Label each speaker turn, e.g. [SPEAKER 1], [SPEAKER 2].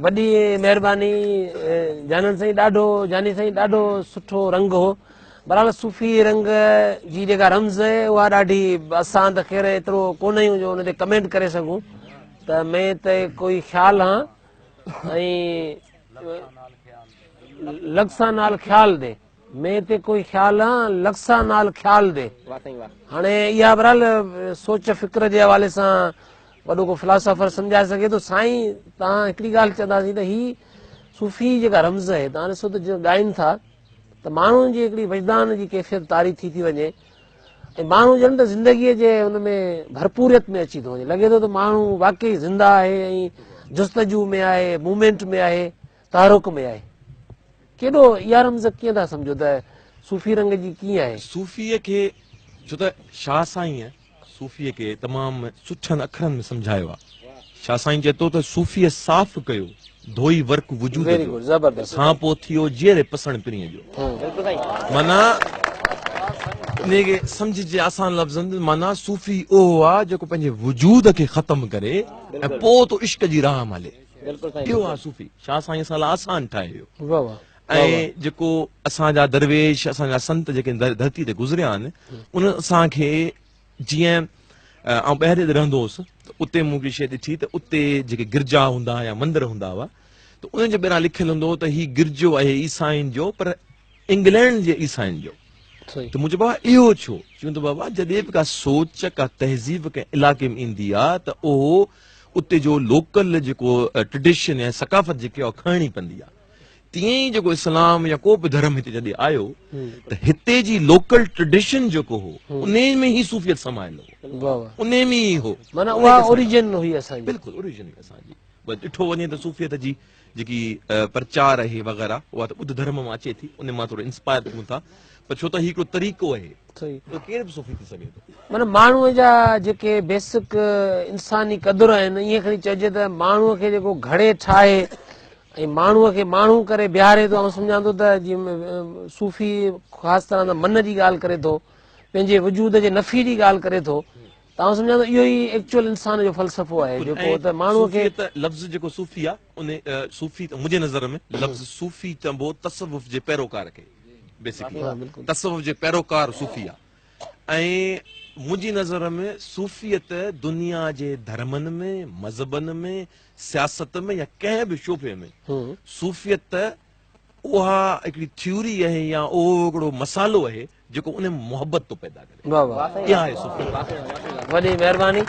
[SPEAKER 1] وڏي مهرباني جانڻ سائين ڏاڍو جاني سائين ڏاڍو سٺو رنگ هو بهرحال صوفي رنگ جي جيڪا رمز آهي اها ڏاڍي اسان ته خير ايترو ڪونه آهيون جو ان تي ڪمينٽ ڪري سگهون ته مين ته ڪوئي خيال هان ۽ لڳسان نال خيال the مين تي ڪوئي خيال هان لڳسان نال خيال the هاڻي اها بهرحال سوچ فڪر جي حوالي سان وڏو ڪو فلاسافر سمجهائي سگهي ٿو. سائين توهان هڪڙي ڳالهه چونداسين ته هي صوفي جيڪا رمز آهي توهان ڏسو ته جيئن ڳائن ٿا ته ماڻهن جي هڪڙي وجدان جي ڪيفيت طاري ٿي ٿي وڃي ۽ ماڻهو ڄڻ ته زندگيء جي ان ۾ ڀرپوريت ۾ اچي ٿو وڃي لڳي ٿو ته ماڻهو واقعي زنده آهي ۽ جستجو ۾ آهي موومينٽ ۾ آهي تحرڪ ۾ آهي ڪيڏو اها رمز ڪيئن ٿا سمجهو ته صوفي رنگ جي ڪيئن آهي؟
[SPEAKER 2] صوفيء کي ڇو ته شاهه سائينء صوفيء کي تمام سٺن اکرن ۾ سمجهايو آهي. شاهه سائين چئي ٿو ته صوفيء صاف ڪيو ڌوئي ورق وجود جو کان پوء ٿيو جيئري پسڻ پرينء جو. معنيٰ انهيء کي سمجهجي آسان لفظن ۾ معنيٰ صوفي اهو آهي جيڪو پنهنجي وجود کي ختم ڪري ۽ پوء ٿو عشق جي راهه ۾ هلي. اهو آهي صوفي. شاهه سائين اسان لاء آسان ٺاهي ويو. ۽ جيڪو اسان جا درويش اسان جا سنت جيڪي ڌرتي تي گذريا آهن انهن اسان کي جيئن آئون ٻاهر جڏهن رهندو هوس ته اتي مون هڪڙي شيء ڏٺي ته اتي جيڪي گرجا هوندا يا مندر هوندا هئا ته انهن جي ٻاهران لکيل هوندو هو ته هي گرجو آهي عيسائين جو پر انگلينڊ جي عيسائين جو ته مون چيو بابا اهو ڇو؟ چيون ته بابا جڏهن به ڪا سوچ ڪا تهذيب ڪنهن علائقي ۾ ايندي آهي ته اهو اتي جو لوڪل جيڪو ٽرڊيشن يا ثقافت جيڪي آهي کڻڻي پوندي آهي تيئن ئي جيڪو اسلام يا ڪو به ڌرم هتي جڏهن آيو ته هتي جي لوڪل ٽرڊيشن جيڪو هو انهي ۾ ئي صوفيت سمايل هو انهي ۾ ئي هو
[SPEAKER 1] معنيٰ اها اوريجن هئي اسان جي
[SPEAKER 2] بلڪل اوريجن هئي اسان جي بس ڏٺو وڃي ته صوفيت جي جيڪي پرچار آهي وغيره اها ته ٻڌ ڌرم مان اچي ٿي انهي مان ٿورو انسپائر ٿيون ٿا پر ڇو ته هي هڪڙو طريقو آهي ته ڪير به صوفي ٿي سگهي ٿو.
[SPEAKER 1] معنيٰ ماڻهوء جا جيڪي بيسڪ انساني قدر آهن ائين کڻي چئجي ته ماڻهوء کي جيڪو گهڙي ٺاهي ۽ ماڻهوء کي ماڻهو ڪري بيهاري ٿو آئون سمجهان ٿو ته جيئن صوفي خاص طرح سان من جي ڳالهه ڪري ٿو پنهنجي وجود جي نفي جي ڳالهه ڪري ٿو ته آئون سمجهان ٿو اهو ئي ايڪچوئل انسان جو فلسفو آهي جيڪو ته ماڻهوء کي
[SPEAKER 2] صوفيت لفظ جيڪو صوفي آهي ان صوفي منهنجي نظر ۾ لفظ صوفي چئبو تصوف جي پيروڪار کي بيسڪلي تصوف جي پيروڪار صوفي آهي ۽ منهنجي نظر ۾ صوفيت دنيا جي ڌرمن ۾ مذهبن ۾ سياست ۾ يا ڪنهن به شعبي ۾ صوفيت اها هڪڙي ٿيوري آهي يا اهو هڪڙو مسالو آهي جيڪو ان ۾ محبت ٿو پيدا ڪري.
[SPEAKER 1] واهه واهه
[SPEAKER 2] اها آهي صوفيت.
[SPEAKER 1] وڏي مهرباني.